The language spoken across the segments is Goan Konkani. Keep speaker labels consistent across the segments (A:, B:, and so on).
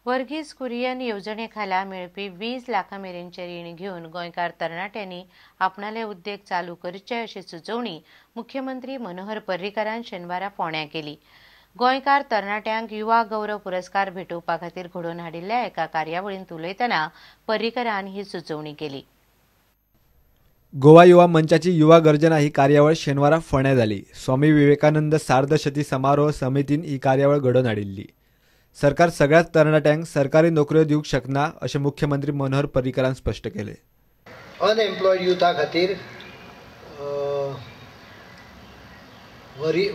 A: वर्गीस कुरियन येवजणे खाला मेळपी 20 लाखां मेरेनचें रीण घेवन गोंयकार तरणाट्यांनी आपणाले उद्देग चालू करचे अशी सुचोवणी मुख्यमंत्री मनोहर पर्रीकारान शेनवारा फोंड्यां केली. गोंयकार तरणाट्यांक युवा गौरव पुरस्कार भेटोवपा खातीर घडोवन हाडिल्ल्या एका कार्यावळींत उलयतना पर्रीकारान ही सुचोवणी केली.
B: गोवा युवा मंचाची युवा गर्जना ही कार्यावळ शेनवारा फोंड्यां जाली. स्वामी विवेकानंद सार्धशती समारोह समितीन ही कार्यावळ घडोवन हाडिल्ली. सरकार सगळ्याच तरणाट्यांक सरकारी नोकऱ्यो दिवंक शकना अशें मुख्यमंत्री मनोहर पर्रीकारान स्पश्ट केलें.
C: अनएम्प्लॉयड युथा खातीर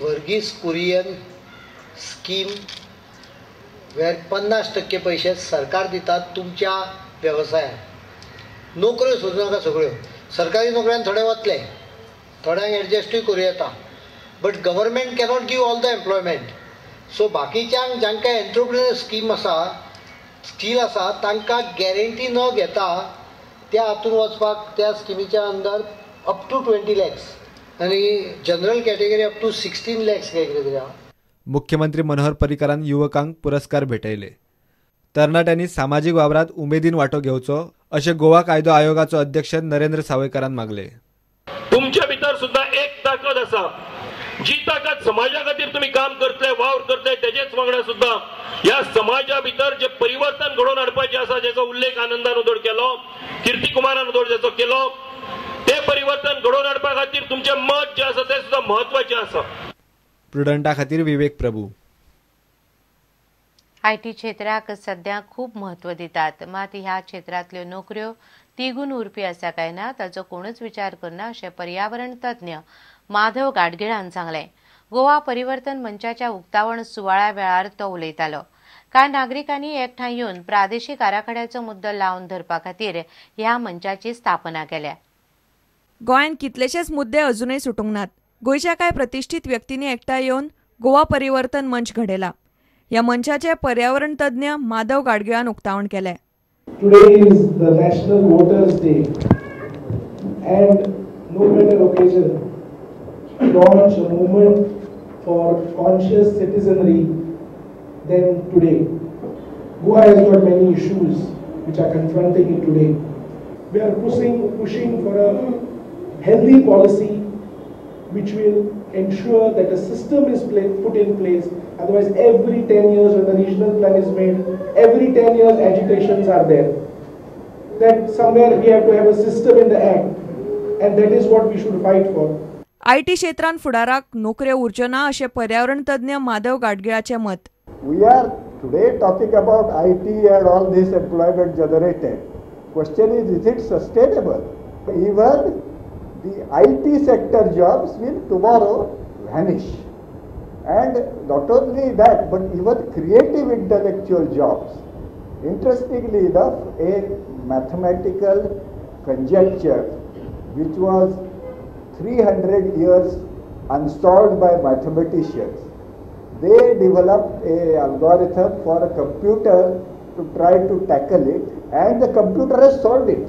C: वर्गीस कुरियन स्कीम वेर 50% पयशे सरकार दितात तुमच्या वेवसायाक. नोकऱ्यो सोदूं नाका सगळ्यो, सरकारी नोकऱ्यान थोडे वतले, थोड्यांक एडजस्टूय करूं येता, but government cannot give all the employment. So बाकीच्यांक जांकां एंटरप्रिन्युअर स्कीम आसा, स्कील आसा, तांकां गॅरंटी न घेता त्या हातून वचपाक त्या स्किमीच्या अंदर अप टू 20 लॅक्स आनी general category up to 16 lakhs काय कितें तरी आहा.
B: मुख्यमंत्री मनोहर पर्रीकारान युवकांक पुरस्कार भेटयले. तरणाट्यांनी सामाजीक वावरात उमेदीन वांटो घेवचो अशें गोवा कायदो आयोगाचो अध्यक्ष नरेंद्र सावयकारान मागले.
D: तुमच्या भितर सुद्धा एक ताकद आसा, जी ताकद समाजा खातीर तुमी काम करतले, वावर करतले, तेजेच वांगडा सुद्धा ह्या समाजा भितर जे परिवर्तन घडोवन हाडपाचें आसा, जेचो उल्लेख आनंदान उदोड केलो, कीर्ती कुमारान उदोड जेचो केलो, ते परिवर्तन घडोवन हाडपा खातीर तुमचें मत जें आसा तें सुद्धा म्हत्वाचें आसा.
B: प्रुडंटा खातीर विवेक प्रभू.
A: IT क्षेत्राक सध्या खूब म्हत्व दितात, मात ह्या क्षेत्रांतल्यो नोकऱ्यो तिगून उरपी आसा काय ना ताचो कोणूच विचार करना अशें पर्यावरण तज्ञ माधव गाडगिळान सांगलें. गोवा परिवर्तन मंचाच्या उक्तावण सुवाळ्या वेळार तो उलयतालो. कांय नागरिकांनी एकठांय येवन प्रादेशीक आराखड्याचो मुद्दो लावन धरपा खातीर ह्या मंचाची स्थापना केल्या.
E: गोंयांत कितलेशेच मुद्दे अजूनय सुटूंक नात. गोंयच्या कांय प्रतिश्ठीत व्यक्तींनी एकठांय येवन गोवा परिवर्तन मंच घडयला. ह्या मंचाचे पर्यावरण तज्ञ माधव गाडगिळान उक्तावण केलें.
F: Today is the National Voters Day and no better occasion to launch a movement for conscious citizenry than today. Goa has got many issues which are confronting it today. We are pushing for a healthy policy which will ensure that a system is put in place. Otherwise, every 10 years when the regional plan is made, every 10 years agitations are there. That somewhere we have to have a system in the act, and that is what we should fight for.
E: IT क्षेत्रांत फुडाराक नोकऱ्यो उरच्यो ना अशें पर्यावरण तज्ञ माधव गाडगिळाचें मत.
G: We are today talking about IT and all this employment generated. Question is it sustainable? Even the IT sector jobs will tomorrow vanish. And not only that, but even creative intellectual jobs. Interestingly enough, a mathematical conjecture which was 300 years unsolved by mathematicians, they developed a algorithm for a computer to try to tackle it, and the computer has solved it.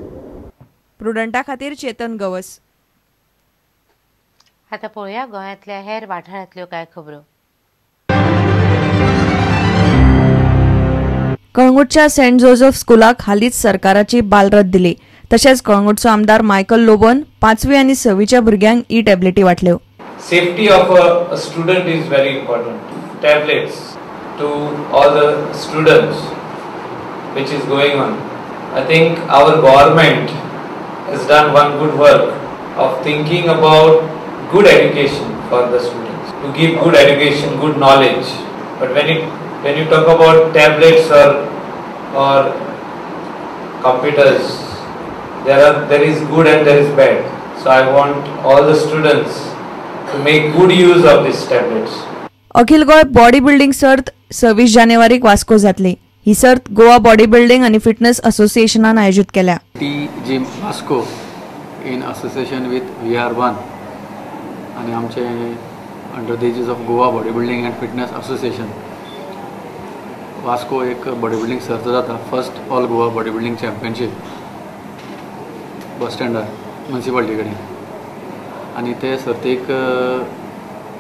E: प्रुडंटा खातीर चेतन गवस.
A: आता पळोवया गोंयांतल्या हेर वाठारांतल्यो कांय खबरो.
E: कळंगूटच्या सेंट जोसेफ स्कुलाक हालींच सरकाराची बालरथ दिली. तशेंच कळंगूटचो आमदार मायकल लोबोन 5वी आनी 6वीच्या भुरग्यांक E टॅबलेटी वांटल्यो.
H: Safety of a student is very important. Tablets to all the students which is going on. I think our government has done one good work of thinking about good education for the students, to give good education, good knowledge. But when you talk about tablets or computers, there is good and there is bad. So I want all the students to make good use of these tablets.
E: Akhil Goa body building सर्त 26 जानेवारीक वास्को जातली. ही सर्त गोवा बॉडी बिल्डिंग आनी फिटनेस असोसिएशनान आयोजीत केल्या.
I: T gym Vasco in association with VR1 आनी आमचे under the aegis of Goa body building and fitness association Vasco एक बॉडी बिल्डिंग सर्त जाता. First all Goa body building championship बस स्टँडार म्युनिसिपालिटी कडेन, आनी ते सर्तीक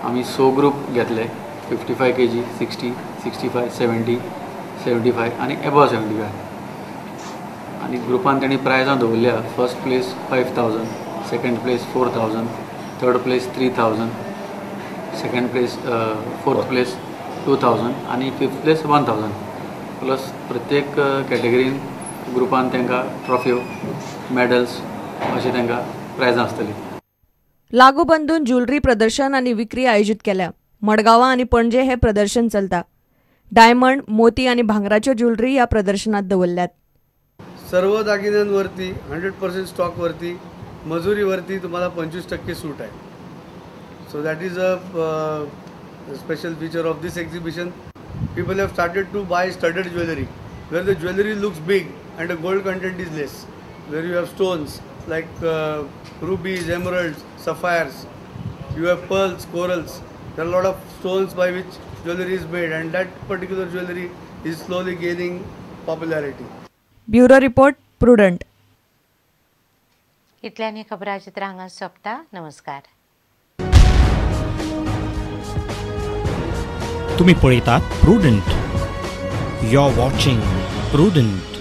I: आमी 6 ग्रूप घेतले, 55 kg, 60, 65, 70, 75 आनी एबव 75. आनी ग्रुपान तेणी प्रायजां दवरल्या. First place 5,000, second place 4,000, third place 3,000, second place fourth place 2,000 आनी फिफ्थ प्लेस 1,000. प्लस प्रत्येक कॅटेगरीन ग्रुपान तांकां ट्रॉफ्यो, मॅडल्स अशें तांकां प्रायजां आसतलीं.
E: लागू बंदून ज्वेलरी प्रदर्शन आनी विक्री आयोजीत केल्या. मडगांवां आनी पणजे हे प्रदर्शन चलता. डायमंड, मोती आनी भांगराच्यो ज्वेलरी ह्या प्रदर्शनात दवरल्यात.
J: सर्व दागिन्यांवरती 100% स्टॉकवरती मजुरीवरती तुम्हाला 25% सूट आहे. So that is a special feature of this exhibition. People have started to buy studded jewellery where the jewellery looks big and the gold content is less, where you have stones like rubies, emeralds, sapphires, you have pearls, corals. There are lot of stones by which jewellery is made and that particular jewellery is slowly gaining popularity.
E: Bureau report, Prudent.
A: इतल्यान खबराचित्र हांगा सोंपता. नमस्कार.
K: तुम्ही पळयतात Prudent. You are watching Prudent.